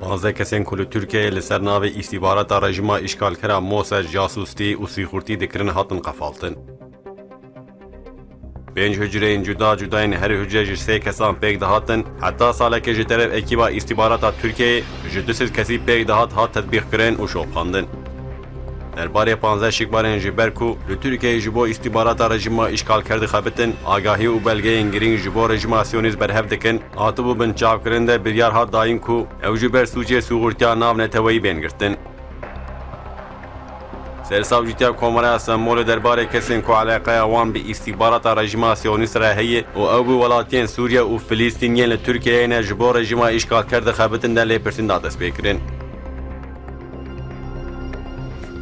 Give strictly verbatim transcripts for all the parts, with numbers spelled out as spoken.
Panzdeh kesên ku li Tirkiyeyê li ser navê îstîbarata rejîma îşgalkera Mossad casûstî û sîxurtî dikirin hatin qefaltin. Pênc hucreyên cuda cuda yên her hucre ji sê kesan pêk dihatin, heta salekê ji teref ekîba îstîbarata Tirkiyeyê ji du sed kesî pêk dihat hat tetbîqkirin û şopandin. Derbarê panzdeh şikbarên ji ber ku li Tirkiyeyê ji bo îstîbarata rejîma îşgalker dixebitin, agahî û belgeyên girîng ji bo rejîma siyonîst berhev dikin, hatibû binçavkirin de biryar hat dayîn ku ew ji ber sûcê sîxurtiya navneteweyî bên girtin. Sersavcîtiya Komara Stenbolê derbarê kesên ku eleqeya wan bi îstîbarata rejîma siyonîst re heye û ew bi welatiyên Sûriye û Filîstîn yên li Tirkiyeyê ne ji bo rejîma îşgalker dixebitin de lêpirsîn da destpêkirin.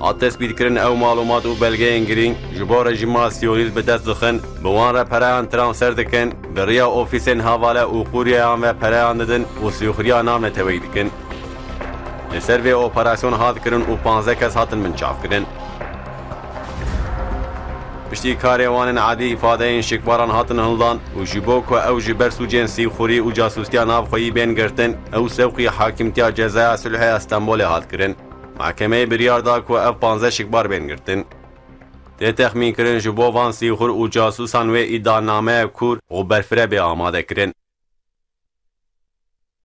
Hat destpîtkirin ew malûmat û belgeyên girîng ji bo rejîma siyonîst bi dest dixin, bi wan re pereyan transfer dikin, bi riya ofîsên havale û qûriyeyan ve pereyan didin û sîxuriya navneteweyî dikin. Li ser vê operasyon hat kirin û panzdeh kes hatin binçavkirin. Piştî karê wan ên edî îfadeyên şikbaran hatin hildan û ji bo ku ew ji ber sûcên sîxurî û casûstiya navxweyî bên girtin, ew sewqî Hakimtiya Cezaya Sulhê ya Stenbolê hat kirin. Mahkemeyê biryar da ku ev panzdeh şikbar bên girtin. Tê texmînkirin ji bo van sîxur û casûsan wê îdianameya kûr û berfireh bê amade kirin.